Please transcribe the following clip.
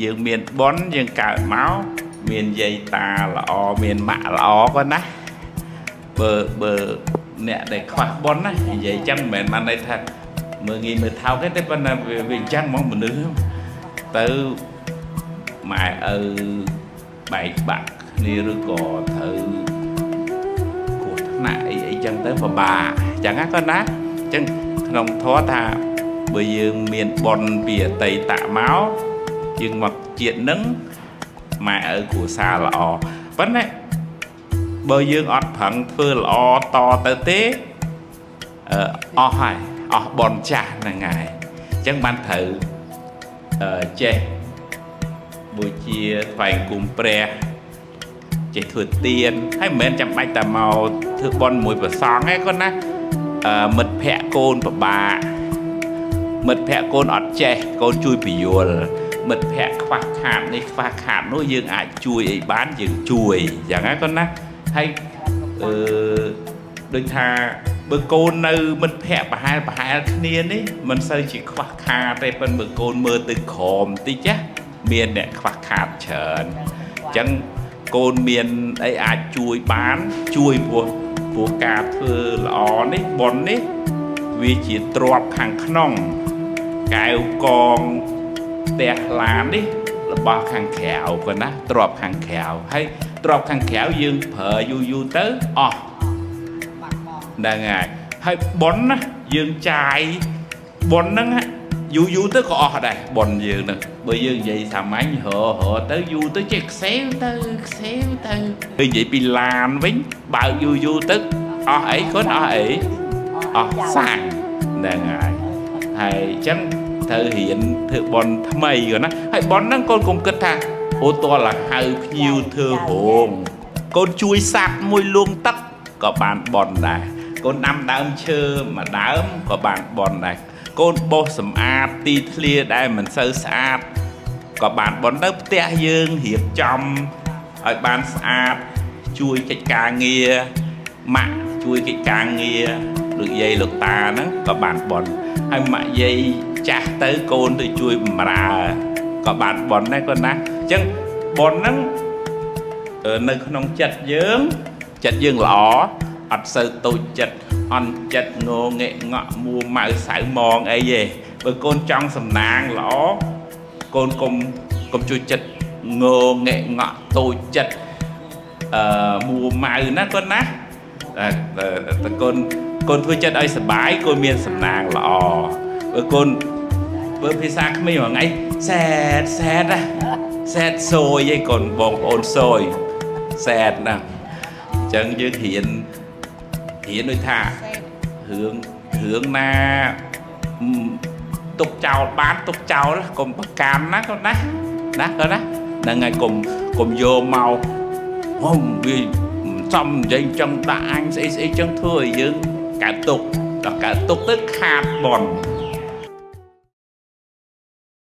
យើងមានបុណ្យយើងកើតមកមានយាយតាល្អមានម៉ាក់ល្អក៏ណាបើអ្នកដែលខ្វះបុណ្យណានិយាយចឹងមិនមែនបានន័យថាមើលងាយមើលថោកទេតែប៉ុន្តែវាអញ្ចឹងហ្មងមនុស្សទៅម៉ែឪបែកបាក់គ្នាឬក៏ត្រូវគ្រោះថ្នាក់អីអីចឹងទៅពិបាកអញ្ចឹងណាគាត់ណាអញ្ចឹងក្នុងធម៌ថាបើយើងមានបុណ្យពីអតីតមកយើងមកជាតិនឹងម៉ែឪគ្រួសារល្អប៉ុន្តែបើយើងអត់ប្រឹងធ្វើល្អតទៅទេអស់ហើយអស់បុណ្យចាស់ហ្នឹងហើយអញ្ចឹងបានត្រូវចេះបូជាថ្វាយអង្គមព្រះចេះធ្វើទានហើយមិនមែនចាំបាច់តែមកធ្វើបុណ្យមួយព្រះសង្ឃទេគាត់ណាមិត្តភ័ក្តិកូនពិបាកមិត្តភ័ក្តិកូនអត់ចេះកូនជួយពយល់មិត្តភ័ក្តិខ្វះខាតនេះខ្វះខាតនោះយើងអាចជួយអីបានយើងជួយយ៉ាងណាគាត់ណាហើយអឺដូចថាបើកូននៅមិត្តភ័ក្តិប្រហែលប្រហែលគ្នានេះមិនសូវជាខ្វះខាតទេប៉ុន្តែបើកូនមើលទៅក្រោមតិចណាមានអ្នកខ្វះខាតច្រើនអញ្ចឹងកូនមានអីអាចជួយបានជួយព្រោះការធ្វើល្អនេះបុណ្យនេះវាជាទ្រព្យខាងក្នុងកែវកងផ្ទះឡាននេះរបស់ខាងក្រៅគាត់ណាទ្រព្យខាងក្រៅហើយទ្រព្យខាងក្រៅយើងប្រើយូរយូរទៅអស់ បាត់បង់ ហ្នឹងហើយហើយបុណ្យណាយើងចាយបុណ្យហ្នឹងយូរយូរទៅក៏អស់ដែរបុណ្យយើងហ្នឹងបើយើងនិយាយសាមញ្ញររទៅយូរទៅចេះខ្សេវទៅខ្សេវទៅពេលនិយាយពីឡានវិញបើកយូរយូរទៅអស់អីគាត់អស់អីអស់សាំងហ្នឹងហើយហើយអញ្ចឹងត្រូវរៀនធ្វើបុណ្យថ្មីគាត់ណាហើយបុណ្យហ្នឹងកូនកុំគិតថាអូតលហៅភ្ញៀវធ្វើរោងកូនជួយសัตว์មួយលួងទឹកក៏បានបុណ្យដែរកូនដាំដើមឈើមួយដើមក៏បានបុណ្យដែរកូនបោសសម្អាតទីធ្លាដែលមិនសូវស្អាតក៏បានបុណ្យទៅផ្ទះយើងរៀបចំឲ្យបានស្អាតជួយកិច្ចការងារម៉ាក់ជួយកិច្ចការងារលោកយាយលោកតាហ្នឹងក៏បានបុណ្យហើយម៉ាក់យាយចាស់ទៅកូនទៅជួយបម្រើក៏បានបុណ្យដែរគាត់ណាអញ្ចឹងបុណ្យហ្នឹងនៅក្នុងចិត្តយើងចិត្តយើងល្អអត់សូវតូចចិត្តអន់ចិត្តងងែងក់មួម៉ៅសៅមងអីទេបើកូនចង់សំណាងល្អកូនកុំជួយចិត្តងងែងក់តូចចិត្តមួម៉ៅណាកូនណាតែកូនកូនធ្វើចិត្តឲ្យសប្បាយកូនមានសំណាងល្អបើកូនបើភាសាក្មេងមួយថ្ងៃសែតសែតណាសែតសួយឯងកូនបងប្អូនសួយសែតណាអញ្ចឹងយើងរៀនដូចថារឿងណាទុកចោលបានទុកចោលកុំប្រកាន់ណាកូនណាណាកូនណាហ្នឹងហើយកុំយកមកហុំវាមិនសមនិយាយចង់ដាក់អញស្អីស្អីចឹងធ្វើឲ្យយើងកើតទុកដល់កើតទុកទៅខាតបុណ្យ